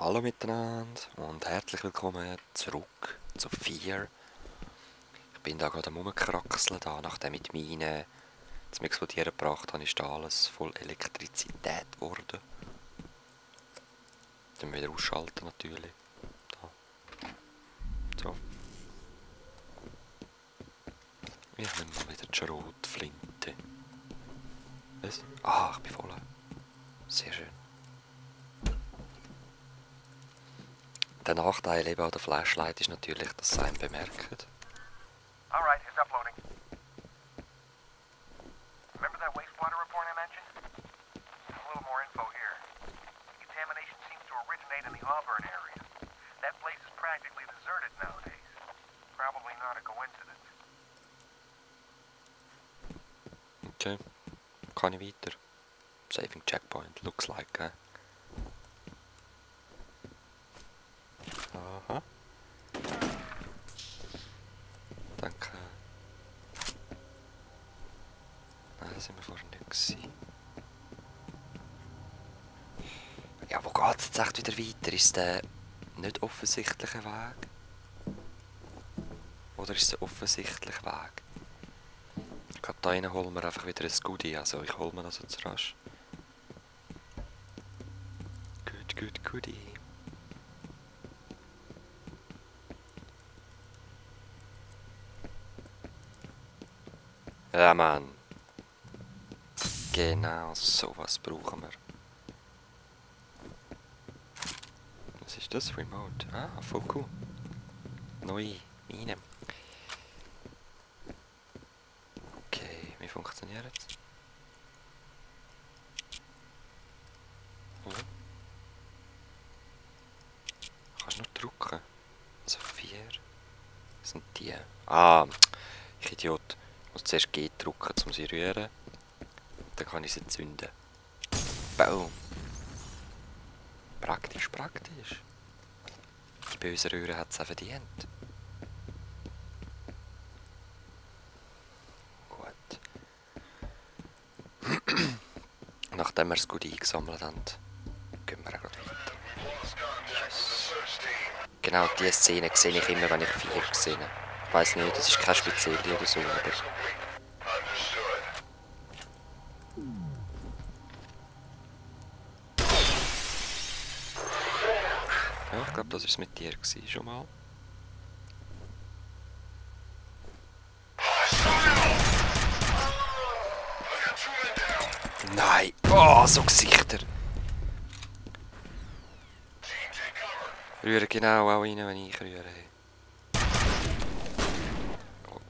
Hallo miteinander und herzlich willkommen zurück zu Fear. Ich bin da gerade am Rumkraxeln, da nachdem ich die Mine zum Explodieren gebracht habe, ist da alles voll Elektrizität geworden. Dann wieder ausschalten natürlich. Da. So. Ich nehme mal wieder die Schrotflinte. Was? Ah, ich bin voll. Sehr schön. Der Nachteil eben an der Flashlight ist natürlich, dass es einen bemerkt. Alright, it's uploading. Remember that wastewater report I mentioned? A little more info here. The contamination seems to originate in the Auburn area. That place is practically deserted nowadays. Probably not a coincidence. Okay. Kann ich weiter? Saving checkpoint, looks like, Aha. Danke. Nein, das sind wir vorhin nicht gewesen. Ja, wo geht es jetzt echt wieder weiter? Ist es der nicht offensichtliche Weg? Oder ist es der offensichtliche Weg? Ich glaube, da rein holen wir einfach wieder ein Goodie. Also ich hole mir das jetzt rasch. Good, Goodie. Ja, Mann. Genau, sowas brauchen wir. Was ist das? Remote. Ah, voll cool. Neue Mine. Okay, wie funktioniert es? Kannst du noch drücken? Also 4 sind die. Ah, ich Idiot. Ich muss zuerst G drücken, um sie zu rühren. Dann kann ich sie zünden. Boom. Praktisch. Die bösen Röhren hat es auch verdient. Gut. Nachdem wir es gut eingesammelt haben, gehen wir gerade weiter. Yes. Genau diese Szene sehe ich immer, wenn ich 4 sehe. Ich weiss nicht, das ist keine spezielle oder so, aber... Ja, ich glaube, das war es mit dir gewesen, schon mal. Nein! Oh, so Gesichter! Rühren genau auch rein, wenn ich rühre.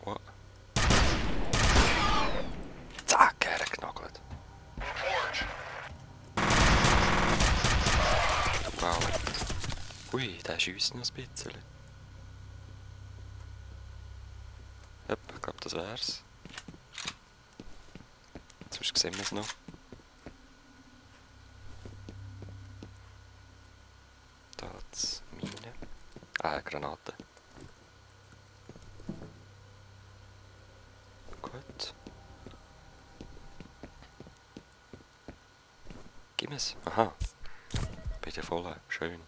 Oh. Zack, hergenagelt. Wow. Ui, der schiesst noch ein bisschen. Yep, ich glaube, das wär's. Sonst sehen wir es noch. Da hat's Mine. Granate. Gut. Gib mir's. Aha. Bitte voll. Schön.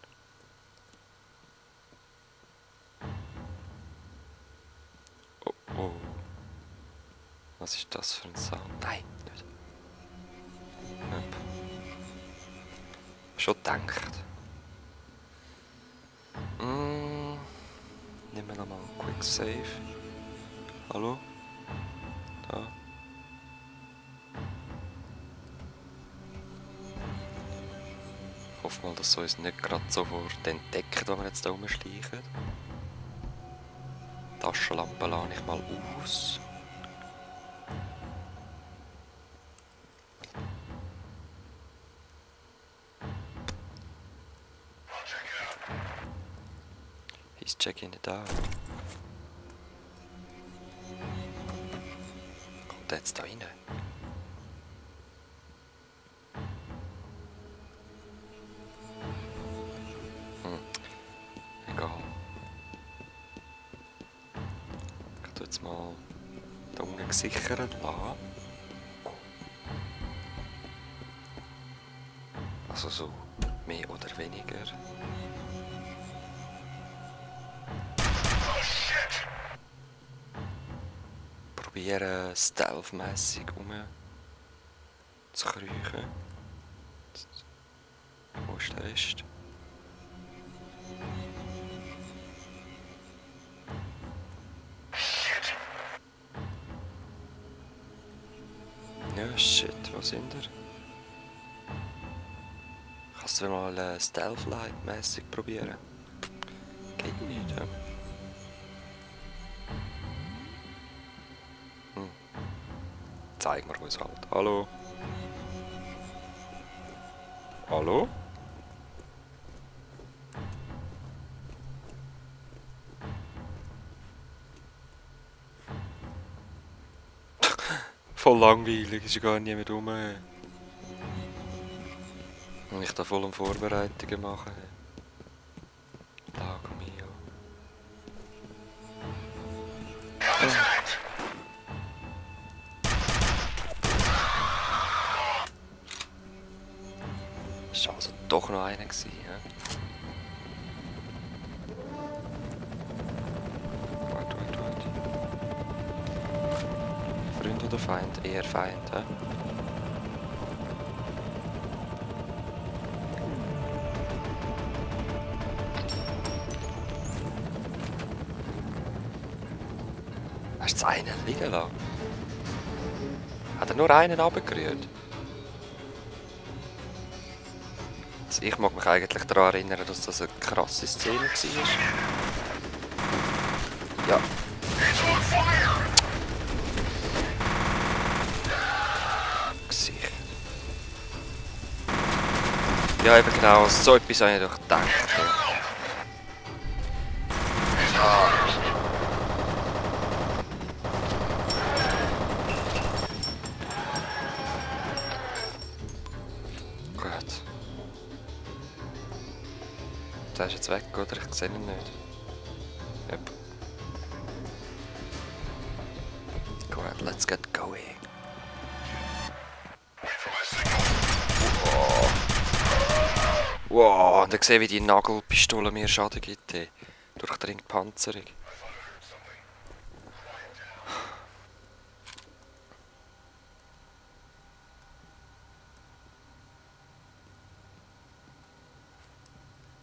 Oh. Was ist das für ein Sound? Nein, nicht. Yep. Schon gedacht. Nehmen wir nochmal einen Quick Save. Hallo? Da. Ich hoffe mal, dass sie uns nicht gerade sofort entdecken, wenn wir jetzt da rumschleichen. Die Taschenlampe lade ich mal aus. He's checking it out. Kommt der jetzt da rein? Egal. Ich tue jetzt mal da unten gesichert lassen. Also so mehr oder weniger. probieren, stealth-mässig rumzukriechen. Wo ist der Rest? Ja, shit, wo sind wir? Kannst du mal Stealth-Light-mässig probieren? Geht nicht, ja? Zeig mir uns halt. Hallo? Hallo? Voll langweilig, ist ja gar niemand rum. Und ich da voll um Vorbereitungen machen. Lago mio. Ist also doch noch einer gewesen, ja? Warte. Freund oder Feind? Eher Feind, hä? Hast du einen liegen lassen? Hat er nur einen runtergerührt? Also ich mag mich eigentlich daran erinnern, dass das eine krasse Szene war. Ja. Gesicht. Ja, eben genau, so etwas habe ich doch gedacht. Ja. Gut. Der ist jetzt weg, oder? Ich sehe ihn nicht. Yep. Gut, let's get going. Wow, und ich sehe, wie die Nagelpistole mir Schaden gibt. Ey. Durchdringt die Panzerung.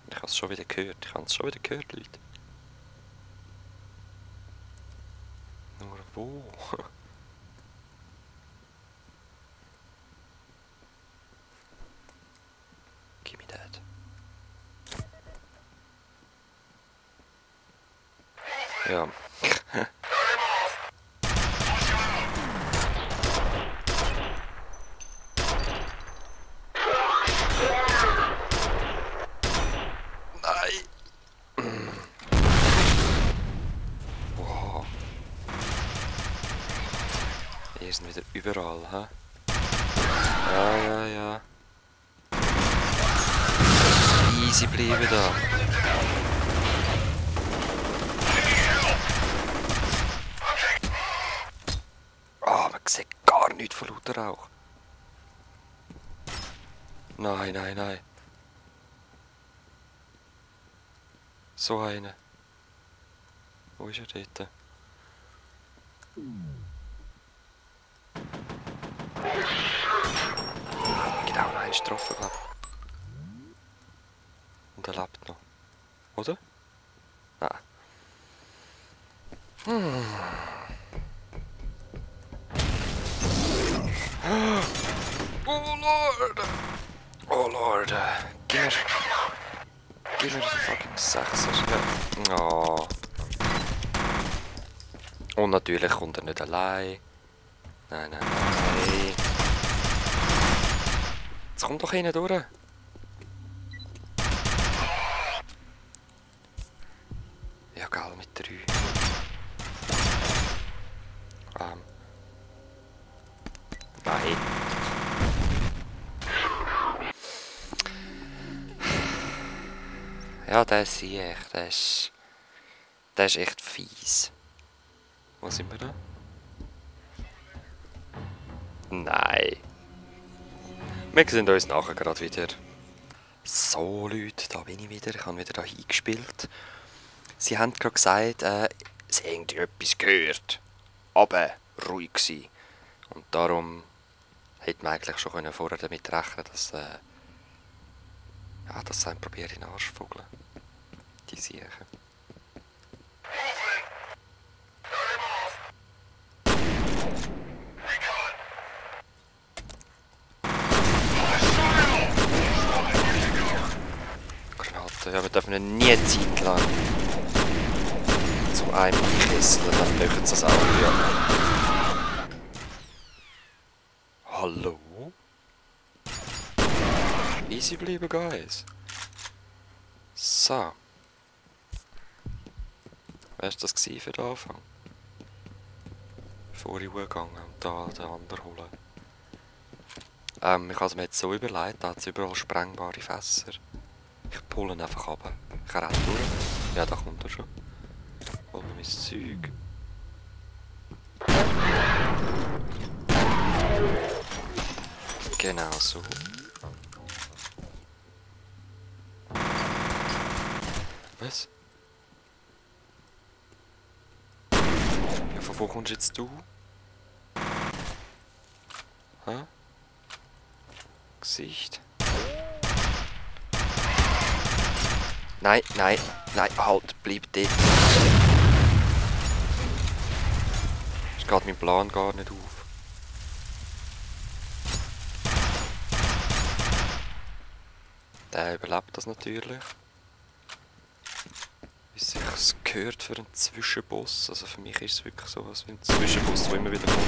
Ich habe es schon wieder gehört. Leute. Nur wo? Give me that. Ja. Wow. Hier sind wieder überall, hä? Ja. Easy bleiben da. Ah, man sieht gar nichts von lauter Rauch. Nein. So eine. Wo ist er dort? Genau, noch einen getroffen, glaube ich. Und er lebt noch. Oder? Nein. Oh Lord. Gib mir den fucking Sechser. Ja. Oh. Und natürlich kommt er nicht allein. Nein. Jetzt kommt doch einer durch. Ja, geil, mit 3. Nein. Ja, der ist echt, der ist echt fies. Wo sind wir da? Nein. Wir sehen uns nachher gerade wieder. So Leute, da bin ich wieder. Ich habe wieder da hingespielt. Sie haben gerade gesagt, sie haben etwas gehört. Aber ruhig gewesen. Und darum hätte man eigentlich schon vorher damit rechnen, dass ja, dass sie einen probieren in den Arsch zu vogeln. Die Siechen. Granaten, ja, wir dürfen ihn nie Zeit lang zu einem kesseln, dann möchten sie das auch wieder. Hallo? Easy bleiben, Guys. So. Was war das für den Anfang? Bevor ich gegangen und da den anderen holen. Ich habe es mir jetzt so überlegt, da hat es überall sprengbare Fässer. Ich pulle ihn einfach runter. Ich renne durch. Ja, da kommt er schon. Hol mir mein Zeug. Genau so. Was? Ja, von wo kommst jetzt du? Hä? Gesicht? Nein, nein, nein, halt, bleib dort. Es geht mein Plan gar nicht auf. Der überlebt das natürlich. Wie sich es gehört für einen Zwischenboss. Also für mich ist es wirklich so was wie ein Zwischenboss, der immer wieder kommt.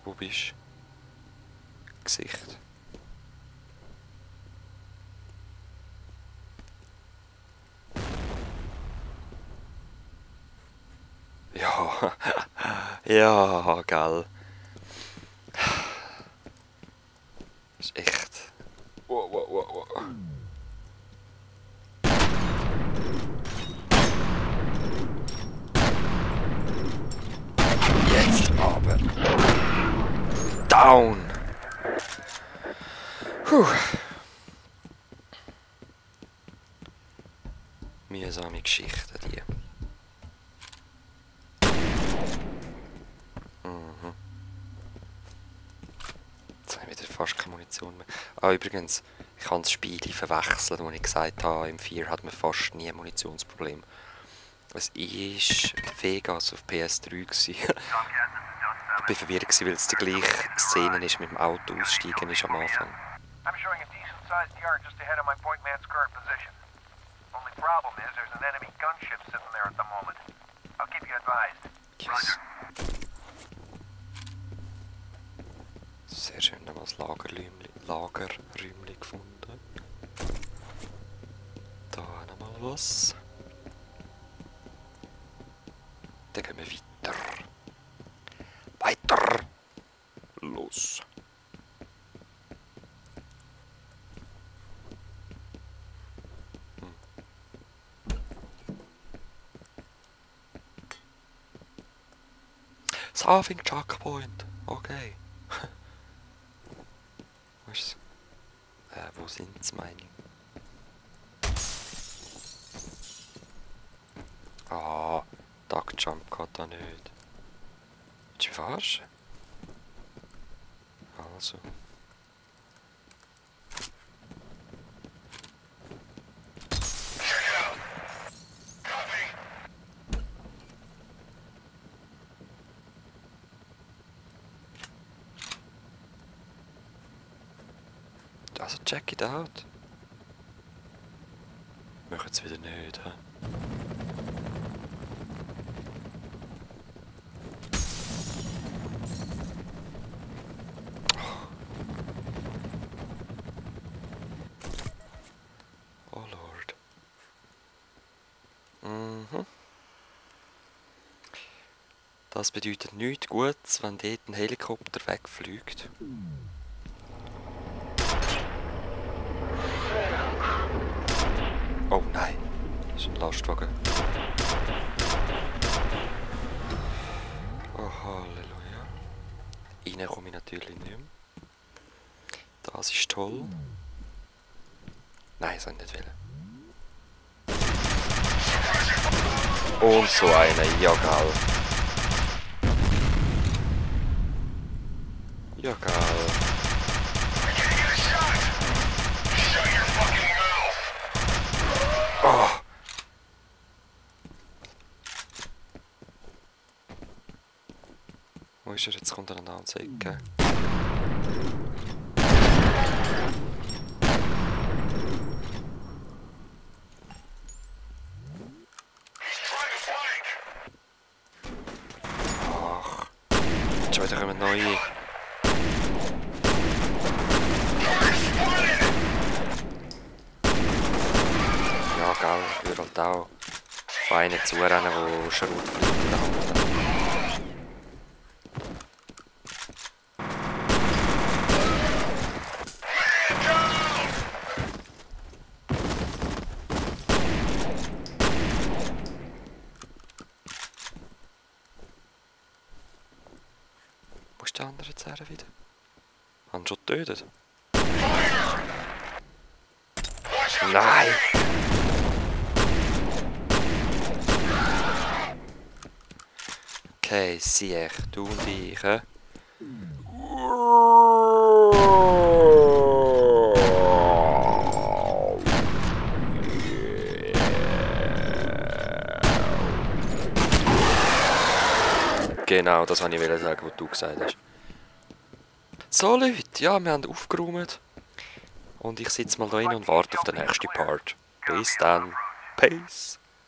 Wo bist du? Gesicht. Ja, ja, gell. Das ist echt. Wow, wow, wow, wow. Jetzt aber. Down! Puh. Mühsame Geschichten, die. Jetzt habe ich wieder fast keine Munition mehr. Ah, übrigens, ich habe das Spiel verwechselt, wo ich gesagt habe, im 4 hat man fast nie ein Munitionsproblem. Es war Vegas auf PS3 gewesen. Ich war verwirrt, weil es die gleiche Szene ist mit dem Auto aussteigen ist am Anfang. I'm showing a decent-sized yard just ahead of my point man's current position. Only problem is there's an enemy gunship sitting there at the moment. I'll keep you advised. Yes. Sehr schön, nochmal das Lagerräumchen gefunden. Da nochmal was. Dann gehen wir weiter. Weiter! Los! Saving Checkpoint. Okay. Was? Wo sind's, meine ich? Ah, Duck Jump geht da nicht. Willst du mich verarschen? Also. Also check it out. Machen es wieder nicht, hä? Oh Lord. Mhm. Das bedeutet nichts Gutes, wenn dort ein Helikopter wegfliegt. Oh nein, das ist ein Lastwagen. Oh Halleluja. Rein komme ich natürlich nicht mehr. Das ist toll. Nein, das soll ich nicht wollen. Und so eine, ja geil. Ja geil. Oh. Wo ist er? Jetzt kommt er an die Anzeige. Ach. Schon wieder kommen neue. Ja, geil. Ich würde halt auch von einem zurennen, der Schrotflinte in der Hand hat. Wo ist der andere jetzt her wieder? Haben sie schon getötet? Nein! Okay, sieh, du und ich, hä? Genau, das wollte ich sagen, was du gesagt hast. So Leute, ja, wir haben aufgeräumt. Und ich sitze mal da rein und warte auf den nächsten Part. Bis dann. Peace.